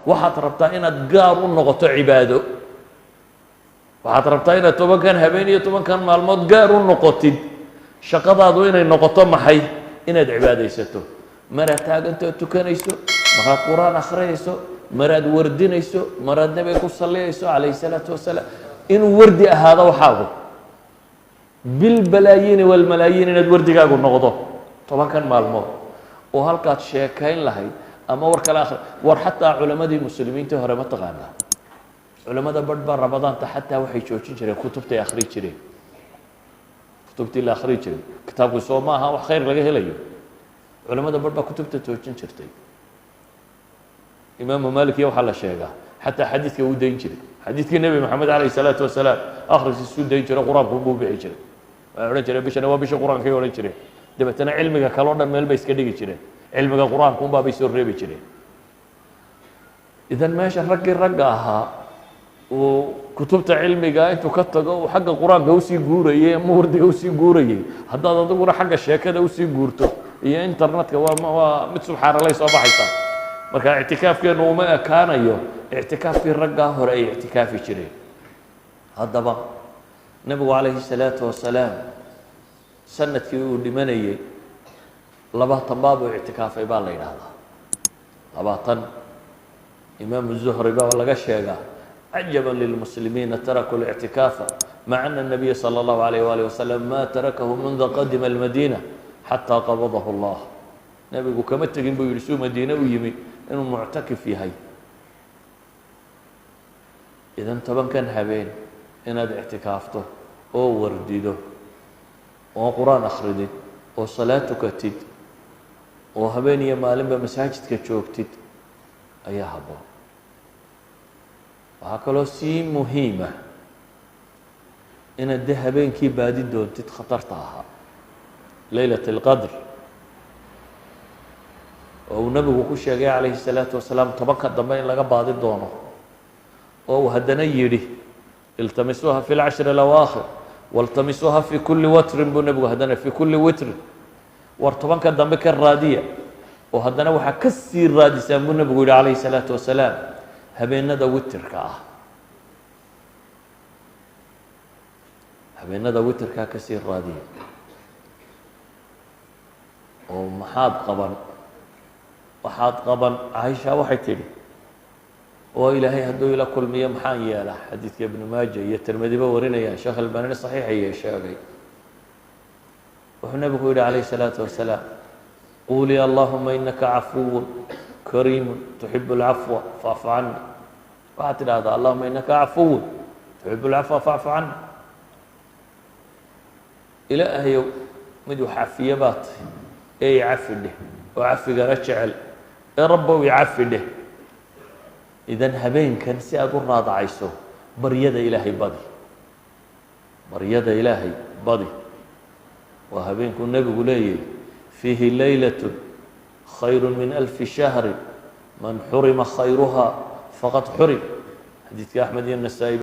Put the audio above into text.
Waxaad rabtaa inaad gaar u noqoto cibaado. Waxaad rabtaa inaad 10kan habeen iyo 10kan maalmood gaar u noqotid. Shaqadaadu inay noqoto maxay? Inaad cibaadaysato. Maraad taagantoo tukanayso, maraad Qur-aan akhriyayso, maraad wardinayso, maraad Nebiga ku salliyayso calayhi salaatu wasalaam. Inuu wardi ahaado waxaagu bilbalaayiini walmalaayiin, inaad wardigaagu noqdo 10kan maalmood oo halkaad sheekayn lahayd ama war kale akhri. War xataa culamadii muslimiintii hore, ma taqaanaa, culamada barh baa Ramadaanta xataa waxay joojin jireen kutubtay akhri jireen, kutubtii la akhri jiray. Kitaabku soo ma aha wax khayr laga helayo? Culamada barh baa kutubta joojin jirtay. Imaamu Malik iyo waxaa la sheegaa xataa xadiidka uu dayn jiray, xadiidkii Nebi Maxamed calayh salaatu wasalaam akhriskiisuu dayn jiro, Qur-aanku buu bixi jiray. Waxay odhan jireen bishana waa bisha Qur-aankay odhan jireen. Dabeetana cilmiga kale o dhan meel bay iska dhigi jireen, cilmiga Qur-aanka unbaa bay soo reebi jireen. Idan meesha raggii ragga ahaa uu kutubta cilmiga intuu ka tago uu xagga Qur-aanka usii guurayey ama wardiga usii guurayey, haddaad adiguna xagga sheekada usii guurto iyo internetka, waa mid subxaanalay soo baxaysa. Marka ictikaafkeenu uma ekaanayo ictikaafkii raggaa hore ay ictikaafi jireen. Haddaba Nebigu calayhi salaatu wasalaam sanadkii uu dhimanayey 20 baabuu ictikaafay baa la yidhaahdaa, 20. Imaamu Zuhri baa laga sheegaa: "Cajaba lilmuslimiina tarakuu اlictikaafa maca ana الnabiya salى اllahu alayh waalih wasalam ma tarakahu munda qadima almadiina xataa qabadahu اllah." Nebigu kama tegin, buu yihi, suu Madiine u yimi inuu muctakif yahay. Idan 10kan habeen inaad ictikaafto oo wardido oo Qur-aan akhridid oo salaad tukatid oo habeen iyo maalinba masaajidka joogtid ayaa habboon. Waxaa kaloo sii muhiima inaad de habeenkii baadi doontid khatarta ahaa, leylat اlqadr, oo uu Nebigu ku sheegay calayhi الsalaatu wasalaam 10ka dambe in laga baadi doono, oo uu haddana yidhi: "Iltamisuuha fi اlcashri alawaakhir waltamisuuha fi kuli watrin," buu Nebigu haddana, fi kuli witrin. War 10ka dambe ka raadiya oo haddana waxaa ka sii raadisaan, buu Nebigu yihi calayhi الsalaatu wasalaam, habeenada witirka ah. Habeenada witirkaa ka sii raadiya. Oo maxaad qaban? Waxaad qaban, Caaisha waxay tidhi: "Oo Ilaahay hadduu ila kulmiyo maxaan yeelaa?" Xadiidka Ibnu Maaja iyo Tirmidiba warinayaan, Sheekh Albanini saxiixaye sheegay. Wuxuu Nebigu yihi calayhi الsalaatu wasalaam: "Quulii allahuma inaka cafuwu kariimu tuxibu اlcafwa facfu cani." Waxaad tidhahdaa: "Allahuma inaka cafuwun tuxibu اlcafwa facfu cani." Ilaahayow, mid wax cafiye baa tahy ee i cafi dheh, oo cafigana jecel ee Rabbow i cafi dheh. Idan habeenkan si aada u raadacayso, baryada Ilaahay badi, baryada Ilaahay badi. Waa habeenkuu Nebigu leeyahy: "Fiihi laylat khayru min alfi shahri, man xurima khayruha faqad xurim." Xadiidka Axmed iyo Nasaa-i.